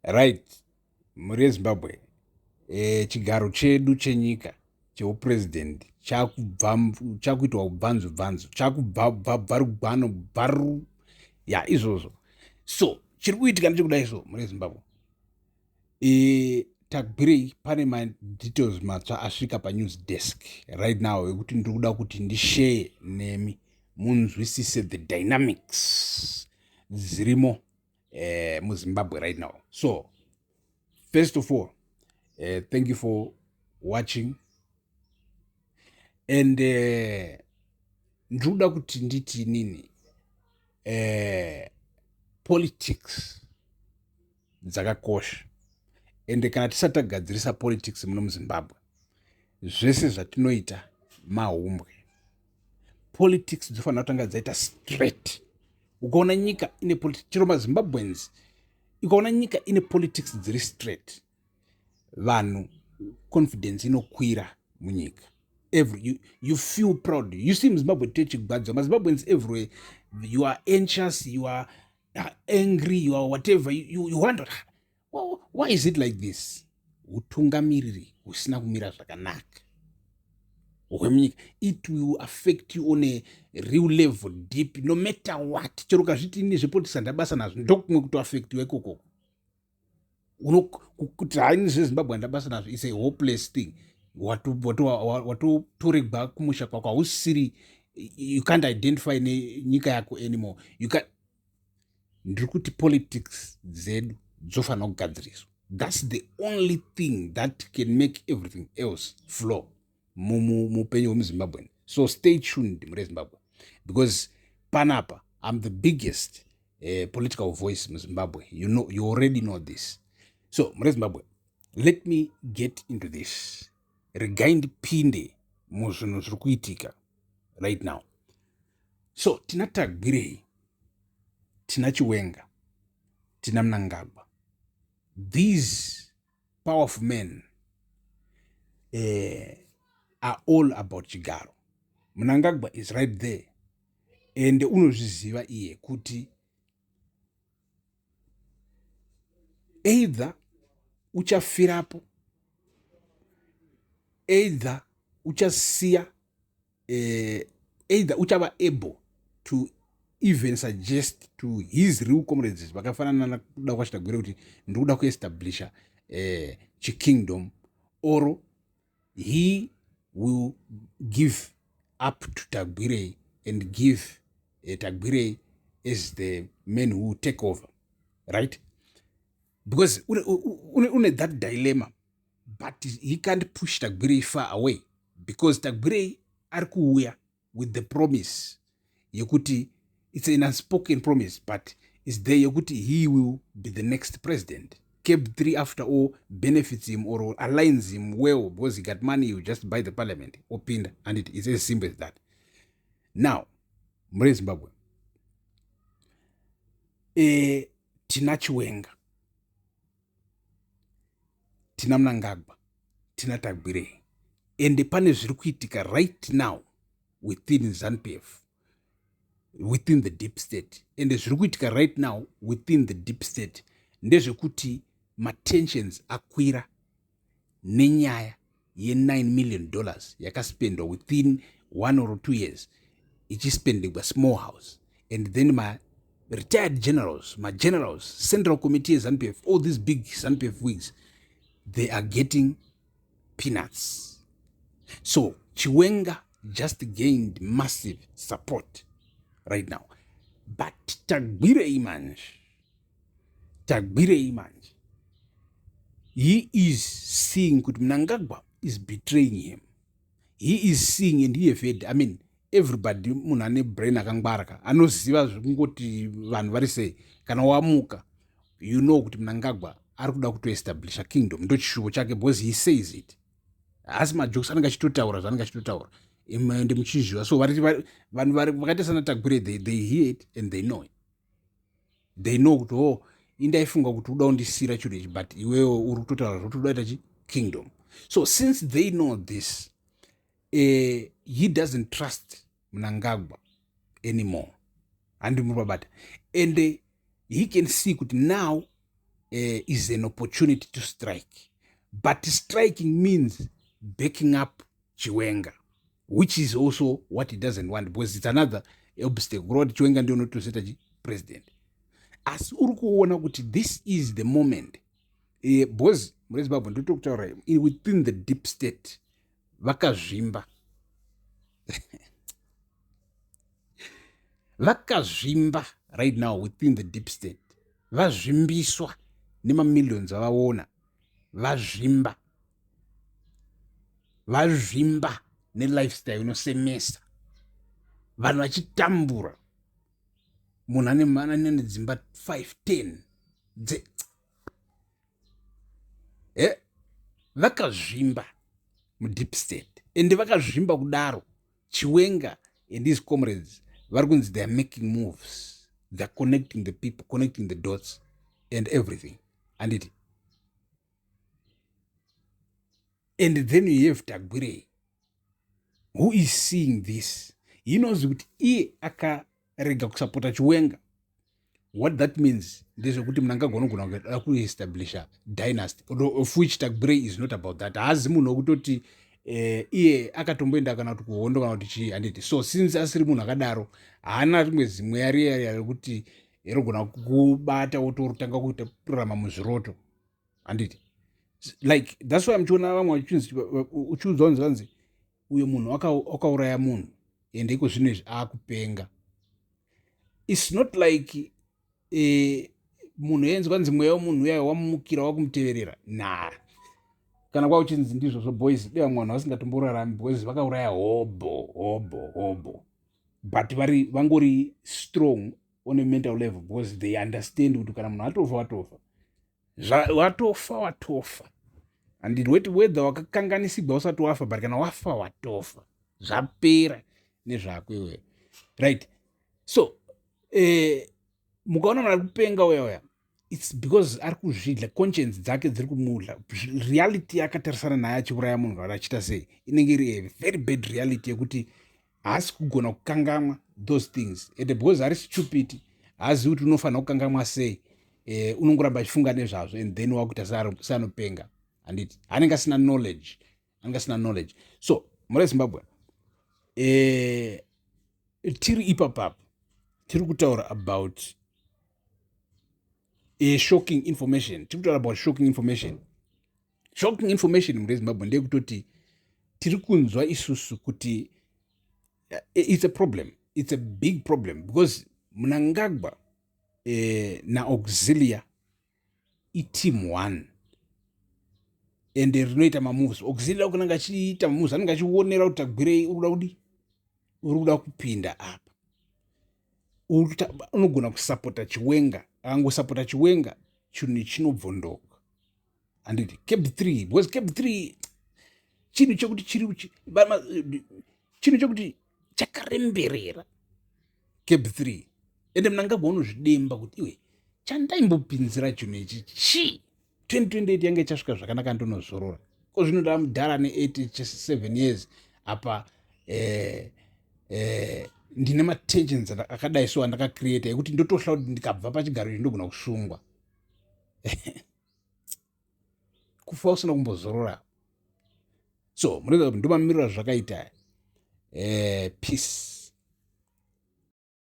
Right, mhuri yeZimbabwe, chigaro chedu chenyika cheupresident chakuitwa bvanzu bvanzu, chakubva rugwano bvaru ya izvozvo. So chiri kuitika ndechekudai so, mhuri yeZimbabwe, tagwirei pane madetails matsva asvika panews desk right now ekuti ndiri kuda kuti ndishare nemi munzwisise the dynamics dzirimo muZimbabwe right now. So first of all, thank you for watching and ndiri kuda kuti nditi nini, politics dzakakosha, ende kana tisati tagadzirisa politics muno muZimbabwe, zvese zvatinoita mahumbwe. Politics dzofanira kutanga dzaita straight. Ukaona nyika ine politics, chero maZimbabweans, ukaona nyika ine politics dziri straight, vanhu confidence inokwira munyika. You feel proud. You see, muZimbabwe techigwadziwa, maZimbabweans everywhere, you are anxious, you are angry, you are whatever. You wonder, well, why is it like this? Utungamiriri husina kumira zvakanaka hwemunyika, it will affect you on a real level, deep, no matter what. Chero ukazviti nezvepolitics handabasa nazvo, ndokumwe kutoaffectiwa ikokoko. Kuti hai, nezveZimbabwe handabasa nazvo, is a hopeless thing. Watotoregwa kumusha kwako, hausisiri, you can't identify nenyika yako anymore. You can, ndiri kuti politics dzedu dzofanira kugadziriswa. That's the only thing that can make everything else flow muupenyu hwemuZimbabwe. So stay tuned, muri Zimbabwe, because panapa I'm the biggest political voice muZimbabwe. You know, you already know this. So muri Zimbabwe, let me get into this. Regai ndipinde muzvinhu zviri kuitika right now. So tina Tagwirei, tina Chiwenga, tina Mnangagwa. These powerful men are all about chigaro. Mnangagwa is right there and unozviziva iye kuti either uchafirapo, either uchasiya, either uchava able to even suggest to his real comrades vakafanana nakuda kwaChitagwire kuti ndikuda kuestablisha chikingdom, or he will give up to Tagwirei and give Tagwirei as the man who will take over, right? Because une that dilemma, but he can't push Tagwirei far away because Tagwirei ari kuuya with the promise yekuti, it's an unspoken promise but is there, yekuti he will be the next president. CAB 3, after all, benefits him or aligns him well because he got money. You just buy the parliament, opinda, and it is as simple as that. Now, muri Zimbabwe, tina Chiwenga, tina Mnangagwa, tina Tagwirei, ende pane zviri kuitika right now within ZANU PF, within the deep state. Ende zviri kuitika right now within the deep state ndezvekuti matensions akwira nenyaya ye9 million dollars yakaspendwa within 1 or 2 years, ichispendegwa small house, and then ma retired generals, magenerals, central committee yeZANU PF, all these big ZANU PF wigs, they are getting peanuts. So Chiwenga just gained massive support right now, but Tagwirei manje, Tagwirei manje, he is seeing kuti Mnangagwa is betraying him. He is seeing and he have heard, I mean, everybody, munhu ane brain akangwara ka, anoziva zvekungoti vanhu vari sei. Kana wamuka, you know kuti Mnangagwa ari kuda kutoestablisha kingdom, ndo chishuvo chake, because he says it. Haasi majokes, anenge achitotaura zvaanenge achitotaura ende muchizviva. So vanhu vakaita sana Tagwirei, they hear it and they know it. They know kuti, oh, indaifunga kuti uda kundisiyira chinhu ichi, but iwewo uri kutotaura zvokuti uda kuita chikingdom. So since they know this, he doesn't trust Mnangagwa anymore. Handi muri babata? And he can see kuti now is an opportunity to strike, but striking means backing up Chiwenga, which is also what he doesn't want, because it's another obstacle kureva kuti Chiwenga ndiyo unotoseta chi president. Asi uri kuona kuti this is the moment, because mune Zimbabwe, ndotokutaura, within the deep state vakazvimba, vakazvimba right now. Within the deep state vazvimbiswa nemamillions avaona, vazvimba, vazvimba nelifestyle inosemesa, vanhu vachitambura, munhu ane dzimba 5 10 dze vakazvimba mudeep state. Ende vakazvimba kudaro, Chiwenga and his comrades vari kunzi they are making moves, they are connecting the people, connecting the dots and everything, handiti? And then you have Tagwirei, who is seeing this. He knows kuti iye akarega kusapota Chiwenga, what that means ndezvekuti Mnangagwa unogona kuda kuestablisha dynasty, of which Tagwirei is not about that. Haazi munhu wekutoti iye akatomboenda kana kuti kuhondo kana kuti chii, handiti? So since asiri munhu akadaro, haana rimwe zimweya riya riya rekuti rogona kubata wotorotanga kuita kurarama muzviroto, handiti? Like, that's why muchiona vamwe vachinzi, uchiudzwa kunzi vanzi uyo munhu wakauraya munhu, ende iko zvino izvi akupenga. It's not like munhu yenzi kwanzi mweya wemunhu uyayo wamumukira, wakumuteverera na kana kwauchinzi ndizvozvo. Boys, de vamwe vanhu vasingatomborarami because vakauraya hobho hobho hobho, but vari vangori strong on a mental level because they understand kuti kana munhu atofa, watofa, watofa, watofa. And weti whether wakakanganisigwa usati wafa, but kana wafa, watofa, zvapera nezvako iweyo, right? So mukaona munhu ari kupenga uya uya, it's because ari kuzvidla, conscience dzake dziri kumudla. Reality yakatarisana naye achiuraya munhu kana achiita sei, inenge iri a very bad reality yekuti haasi kugona kukangamwa those things. And because ari stupid, haazivi kuti unofanira kukangamwa sei, unongoramba achifunga nezvazvo, and then wakuita seanopenga, handiti? Anenge asina knowledge, anenge asina knowledge. So mura Zimbabwe, tiri ipapapo, tiri kutaura about a shocking information, tiri kutaura about shocking information. Shocking information mure Zimbabwe ndeyekutoti tiri kunzwa isusu kuti it's a problem, it's a big problem, because Mnangagwa naAuxilia iteam one, ende rinoita mamoves. Auxilia kunanga achiita mamoves, anenge achionera kuti Tagwirei uri kuda kudi, uri kuda kupinda apa, unogona kusapota Chiwenga. Akangosapota Chiwenga, chinhu chinobvondoka, handiti? CAB 3, because CAB 3 chinhu chekuti chiri chinhu chekuti chakaremberera CAB 3. Ende Mnangagwa unozvidemba kuti iwe, chandaimbopinzira chinhu ichi chii? 2028 yange ichasvika zvakanaka, ndinozorora. Ko zvino ndamudhara ne87 years apa, ndine matensions akadai so andakacreata ekuti ndotohla kuti ndikabva pachigaro ichi ndogona kusungwa, kufa usina kumbozorora. So munoita kuti ndomamiriro zvakaita. Peace.